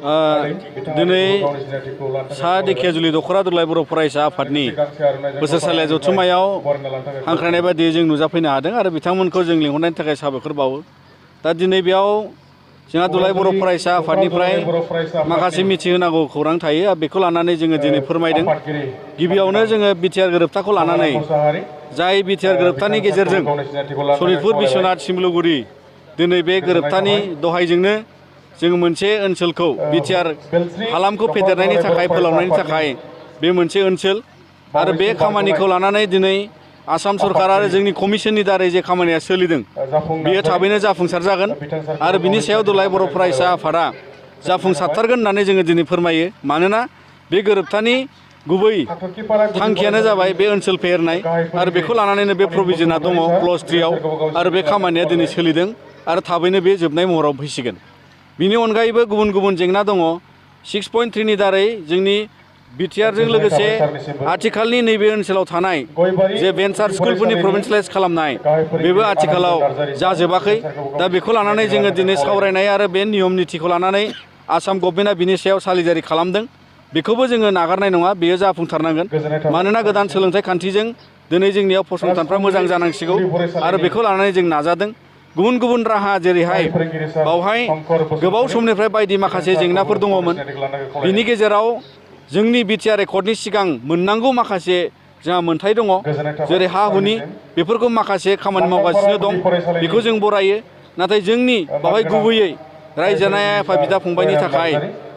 दिनै सा धेकियाजुलि दख'रा दुलाराय बर' फरायसा आफादनि बोसोरसालिया जथुम्मायाव हांख्रायनाय बायदियै जों नुजाफैनो हादों आरो बिथांमोनखौ जों लिंहरनायनि थाखाय साबायखर बावो। दा दिनै बेयाव जोंहा दुलाराय बर' फरायसा आफादनिफ्राय माखासे मिथिहोनांगौ खौरां थायो बेखौ लानानै जोङो दिनै फोरमायदों। गिबियावनो जोङो बिटिआर गोरोबथाखौ लानानै जाय बिटिआर गोरोबथानि गेजेरजों सनितपुर बिश्वनाथ सिमलुगुरि दिनै बे गोरोबथानि दहायजोंनो जों मोनसे ओनसोलखौ बिटिआर हालामखौ फेदेरनायनि थाखाय फोलावनायनि थाखाय बे मोनसे ओनसोल आरो बे खामानिखौ लानानै दिनै आसाम सरकार आरो जोंनि कमिसननि दारै जे खामानिया सोलिदों बेयो थाबैनो जाफुंसार जागोन आरो बिनि सायाव दुलाराय बर' फरायसा आफादा जाफुंसारथारगोन होननानै जोङो दिनै फोरमायो। मानोना बे गोरोबथानि गुबै थांखियानो जाबाय बे ओनसोल फेहेरनाय आरो बेखौ लानानैनो बे प्रभिजनआ दङ क्ल'ज 3आव आरो बे खामानिया दिनै सोलिदों आरो थाबैनो बे जोबनाय महराव फैसिगोन। बिनि अनगायैबो गुबुन गुबुन जेंना दङ। 6.3नि दारै जोंनि बिटिआरजों लोगोसे आथिखालनि नैबे ओनसोलाव थानाय जे भेन्सार स्कुलफोरनि प्रभिन्सियेलाइज खालामनाय बेबो आथिखालाव जाजोबाखै। दा बेखौ लानानै जोङो दिनै सावरायनाय आरो बे नियम नितिखौ लानानै आसाम गभर्नमेन्टआ बिनि सायाव सालिजारि खालामदों। बेखौबो जोङो नागारनाय नङा, बेयो जाफुंथारनांगोन। मानोना गोदान सोलोंथाइ खान्थिजों दिनै जोंनियाव फसंथानफ्रा मोजां जानांसिगौ आरो बेखौ लानानै जों नाजादों। गुबुन गुबुन राहा जेरैहाय बावहाय गोबाव समनिफ्राय बायदि माखासे जेंनाफोर दङमोन। बिनि गेजेराव जोंनि बिटिआर रेकर्डनि सिगां मोननांगौ माखासे जोंहा मोन्थाय दङ, जेरै हा हुनि बेफोरखौ माखासे खामानि मावगासिनो दं, बेखौ जों बरायो। नाथाय जोंनि बावहाय गुबैयै रायजो जानाय आइ आफा बिदा फंबायनि थाखाय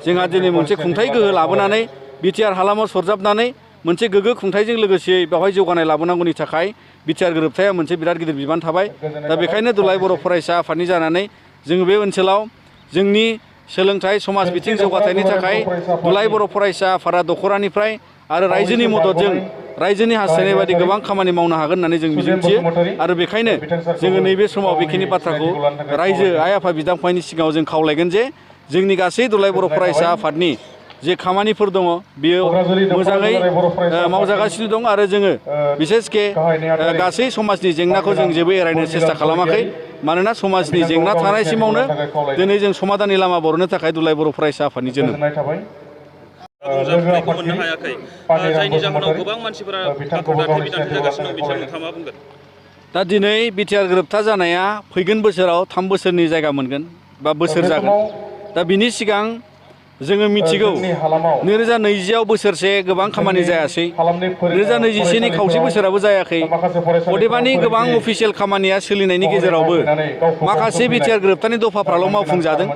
जोंहा दिनै मोनसे खुंथाइ गोहो लाबोनानै बिटिआर हालामाव सरजाबनानै मोनसे गोग्गो खुंथाइजों लोगोसे बेवहाय जौगानाय लाबोनांगौनि थाखाय बिटिआर गोरोबथाया मोनसे बिराद गिदिर बिबान थाबाय। दा बेखायनो दुलाराय बर' फरायसा आफादनि जानानै जोङो बे ओनसोलाव जोंनि सोलोंथाइ समाज बिथिं जौगाथायनि थाखाय दुलाराय बर' फरायसा आफादा दख'रानिफ्राय आरो रायजोनि मददजों रायजोनि हास्थायनाय बायदि गोबां खामानि मावनो हागोन होननानै जों मिजिंथियो आरो बेखायनो जोङो नैबे समाव बेखिनि बाथ्राखौ रायजो आइ आफा बिदा फंबायनि सिगाङाव जों खावलायगोन जे जोंनि गासै दुलाराय बर' फरायसा आफादनि जे खामानिफोर दङ बेयो मोजाङै मावजागासिनो दं आरो जोङो बिसेसके गासै समाजनि जेंनाखौ जों जेबो एरायनो सेस्था खालामाखै। मानोना समाजनि जेंना थानायसिमावनो दिनै जों समाधाननि लामा बरनो थाखाय दुलाराय बर' फरायसा आफादनि जोनोम। जाफुंनायखौ मोननो हायाखै, जायनि जाहोनाव गोबां मानसिफोरा दान्थे बिदान्थे जागासिनो दं, बिथाङा नोंथाङा मा बुंगोन? दा दिनै बिटिआर गोरोबथा जानाया फैगोन बोसोराव 3 बोसोरनि जायगा मोनगोन बा बोसोर जागोन। दा बिनि सिगां जोङो मिथिगौ 2020आव बोसोरसे गोबां खामानि जायासै, 2021नि खावसे बोसोराबो जायाखै। अदेबानि गोबां अफिसियेल खामानिया सोलिनायनि गेजेरावबो माखासे बिटिआर गोरोबथानि दफाफ्राल' मावफुंजादों।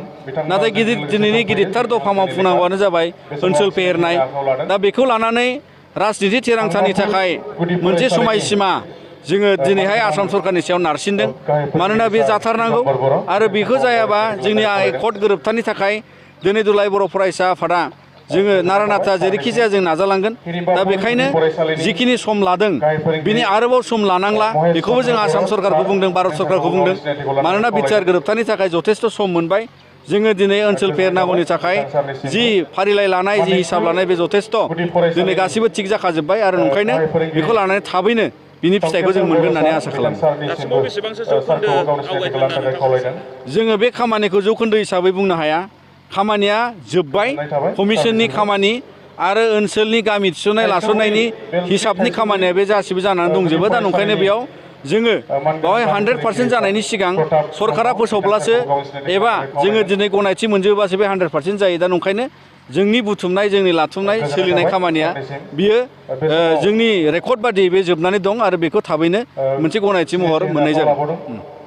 नाथाय दिनैनि गिदिरथार दफा मावफुंनांगौआनो जाबाय ओनसोल फेहेरनाय। दा बेखौ लानानै राजनिति थिरांथानि थाखाय मोनसे समायसीमा जोङो दिनैहाय आसाम सरकारनि सायाव नारसिनदों। मानोना बे जाथारनांगौ आरो बेखौ जायाबा जोंनि एकर्ड गोरोबथानि थाखाय दिनै दुलाराय बर' फरायसा आफादा जोङो नारा नाथा जेरैखि जाया जों नाजालांगोन। दा बेखायनो जिखिनि सम लादों बिनि आरोबाव सम लानांला बेखौबो जों आसाम सरकारखौ बुंदों, भारत सरकारखौ बुंदों। मानोना बिटिआर गोरोबथानि थाखाय जथेस्थ' सम मोनबाय। जोङो दिनै ओनसोल फेहेरनांगौनि थाखाय जि फारिलाइ लानाय, जि हिसाब लानाय बे जथेस्थ' दिनै गासिबो थिग जाखाजोब्बाय आरो ओंखायनो बेखौ लानानै थाबैनो बिनि फिथाइखौ जों मोनगोन होननानै आसा खालामो। दासिमाव बेसेबांसो जौखोन्दो आवगायखो होनना नोंथाङा? जोङो बे खामानिखौ जौखोन्दो हिसाबै बुंनो हाया। खामानिया जोब्बाय, कमिसननि खामानि आरो ओनसोलनि गामि थिसननाय लासननायनि हिसाबनि खामानिया बे गासिबो जानानै दंजोबो। दा ओंखायनो बेयाव जोङो बावहाय 100% जानायनि सिगां सरकारा फोसावब्लासो एबा जोङो दिनै गनायथि मोनजोबासो बे 100% जायो। दा ओंखायनो जोंनि बुथुमनाय, जोंनि लाथुमनाय, सोलिनाय खामानिया बियो जोंनि रेकर्ड बादियै बे जोबनानै दं आरो बेखौ थाबैनो मोनसे गनायथि महर मोननाय जागोन।